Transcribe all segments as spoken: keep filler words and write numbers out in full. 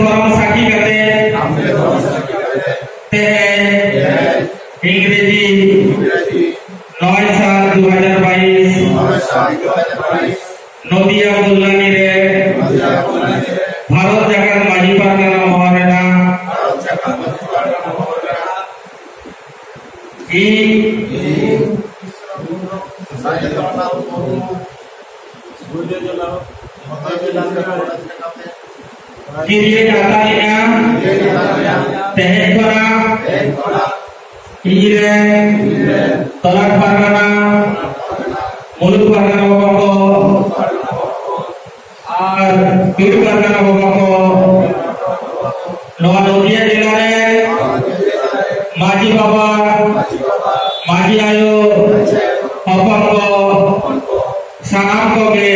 ᱫᱷᱚᱨᱚᱢ ᱥᱟᱹᱠᱷᱤ ᱠᱟᱛᱮ ᱛᱮᱦᱮᱧ ᱤᱝᱨᱮᱡᱤ ᱱᱚᱭ ᱥᱟᱛ ᱫᱩ ᱦᱟᱡᱟᱨ ᱵᱟᱭᱤᱥ ᱱᱚᱫᱤᱭᱟ ᱠᱚᱞᱞᱟᱱᱤ ᱨᱮ ᱵᱷᱟᱨᱚᱛ ᱡᱟᱠᱟᱛ ᱢᱟᱹᱡᱷᱤ ᱯᱟᱨᱜᱟᱱᱟ ᱢᱚᱦᱚᱞ ᱨᱮᱱᱟᱜ ᱤᱧ ᱠᱤᱨᱤᱭᱟᱹᱧ ᱟᱛᱟᱝᱮᱜᱼᱟ᱾ ᱛᱮᱦᱮᱧ ᱠᱷᱚᱱᱟᱜ ᱤᱧᱨᱮᱱ ᱛᱚᱞᱟᱴ ᱯᱟᱨᱜᱟᱱᱟ, ᱢᱩᱞᱩᱠ ᱯᱟᱨᱜᱟᱱᱟ ᱵᱟᱵᱟ ᱠᱚ ᱟᱨ ᱯᱤᱲ ᱯᱟᱨᱜᱟᱱᱟ ᱵᱟᱵᱟ ᱠᱚ, ᱱᱚᱣᱟ ᱱᱚᱫᱤᱭᱟ ᱡᱮᱞᱟ ᱨᱮ ᱢᱟᱹᱡᱷᱤ ᱵᱟᱵᱟ, ᱢᱟᱹᱡᱷᱤ ᱟᱭᱳ, ᱦᱚᱯᱚᱱ ᱠᱚ, ᱥᱟᱱᱟᱢ ᱠᱚᱜᱮ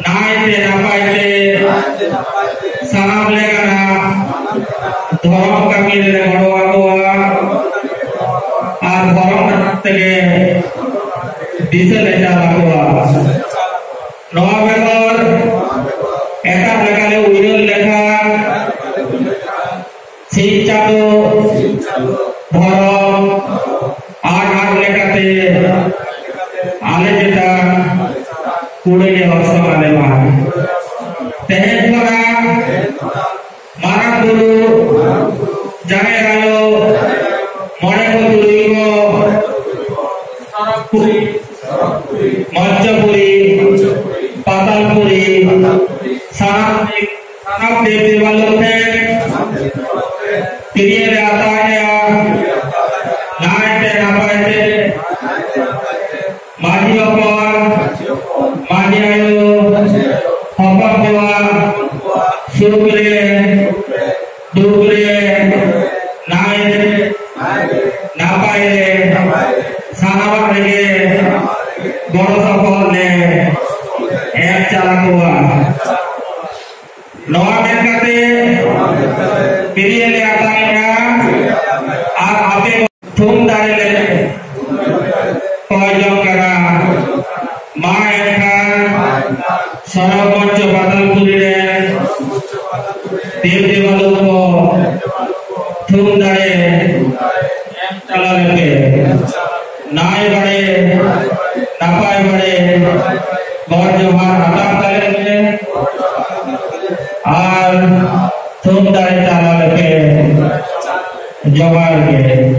ᱱᱟᱭᱛᱮ ᱱᱟᱯᱟᱭ ᱛᱮ ᱥᱟᱱᱟᱢ ᱞᱮᱠᱟᱱᱟᱜ ᱫᱷᱚᱨᱚᱢ ᱠᱟᱹᱢᱤ ᱨᱮᱞᱮ ᱜᱚᱲᱚ ᱟᱠᱚᱣᱟ ᱟᱨ ᱫᱷᱚᱨᱚᱢ ᱰᱟᱦᱟᱨ ᱛᱮᱜᱮ ᱫᱤᱥᱟᱹ ᱞᱮ ᱪᱟᱞ ᱟᱠᱚᱣᱟ᱾ ᱱᱚᱣᱟ ᱵᱮᱜᱚᱨ ᱮᱴᱟᱜ ᱞᱮᱠᱟᱞᱮ ᱩᱭᱦᱟᱹᱨ ᱞᱮᱠᱷᱟᱱ ᱥᱤᱧ ᱪᱟᱸᱫᱚ ᱫᱷᱚᱨᱚᱢ ᱟᱨ ᱟᱨ ᱞᱮᱠᱟᱛᱮ ᱟᱞᱮ ᱪᱮᱛᱟᱱ ᱠᱩᱲᱟᱹᱭ ᱮ ᱚᱨᱥᱚᱝ ᱟᱞᱮ ᱢᱟ᱾ ᱛᱮᱦᱮᱧ ᱠᱷᱚᱱᱟᱜ ᱢᱟᱨᱟᱝ ᱵᱩᱨᱩ, ᱡᱟᱦᱮᱨ ᱟᱭᱳ, ᱢᱚᱬᱮ ᱠᱚ ᱛᱩᱨᱩᱭ ᱠᱚ, ᱥᱚᱨᱚᱜᱽᱯᱩᱨᱤ, ᱢᱚᱧᱪᱚᱯᱩᱨᱤ, ᱯᱟᱛᱟᱞᱯᱩᱨᱤ, ᱥᱟᱱᱟᱢ ᱥᱟᱱᱟᱢ ᱫᱮᱵ ᱫᱮᱵᱟᱞᱳᱠ ᱴᱷᱮᱱ ᱠᱤᱨᱤᱭᱟᱹ ᱞᱮ ᱟᱛᱟᱝᱮᱜᱼᱟ᱾ ᱱᱟᱭᱛᱮ ᱱᱟᱯᱟᱭ ᱛᱮ ᱢᱟᱹᱡᱷᱤ ᱦᱚᱯᱚᱱ, ᱢᱟᱹᱡᱷᱤ ᱟᱭᱳ, ᱦᱚᱯᱚᱱ ᱠᱚᱣᱟᱜ ᱥᱩᱠ ᱨᱮ, ᱫᱩᱠ ᱨᱮ, ᱱᱟᱭ ᱨᱮ, ᱱᱟᱯᱟᱭ ᱨᱮ, ᱥᱟᱱᱟᱢᱟᱜ ᱨᱮᱜᱮ ᱜᱚᱲᱚ ᱥᱚᱯᱚᱦᱚᱫ ᱞᱮ ᱮᱢ ᱪᱟᱞ ᱟᱠᱚᱣᱟ᱾ ᱱᱚᱣᱟ ᱢᱮᱱ ᱠᱟᱛᱮ ᱠᱤᱨᱤᱭᱟᱹ ᱞᱮ ᱟᱛᱟᱝᱮᱜᱼᱟ ᱟᱨ ᱟᱯᱮ ᱛᱷᱩᱢ ᱫᱟᱲᱮ ᱞᱮ ᱠᱚᱭ ᱡᱚᱝ ᱠᱟᱱᱟ᱾ ᱢᱟ ᱮᱱᱠᱷᱟᱱ ᱥᱚᱨᱚᱜᱽ ᱢᱚᱧᱪᱚ ᱯᱟᱛᱟᱞᱯᱩᱨᱤ ᱨᱮ ᱫᱮᱵ ᱫᱮᱵᱟᱞᱳᱠ ᱠᱚ ᱛᱷᱩᱢ ᱫᱟᱲᱮ ᱮᱢ ᱛᱟᱞᱟ ᱞᱮᱯᱮ᱾ ᱱᱟᱭ ᱵᱟᱲᱮ ᱱᱟᱯᱟᱭ ᱵᱟᱲᱮ ᱜᱚᱰ ᱡᱚᱦᱟᱨ ᱟᱛᱟᱝ ᱛᱟᱞᱮ ᱯᱮ ᱟᱨ ᱛᱷᱩᱢ ᱫᱟᱲᱮ ᱛᱟᱞᱟ ᱞᱮᱯᱮ᱾ ᱡᱚᱦᱟᱨ ᱜᱮ᱾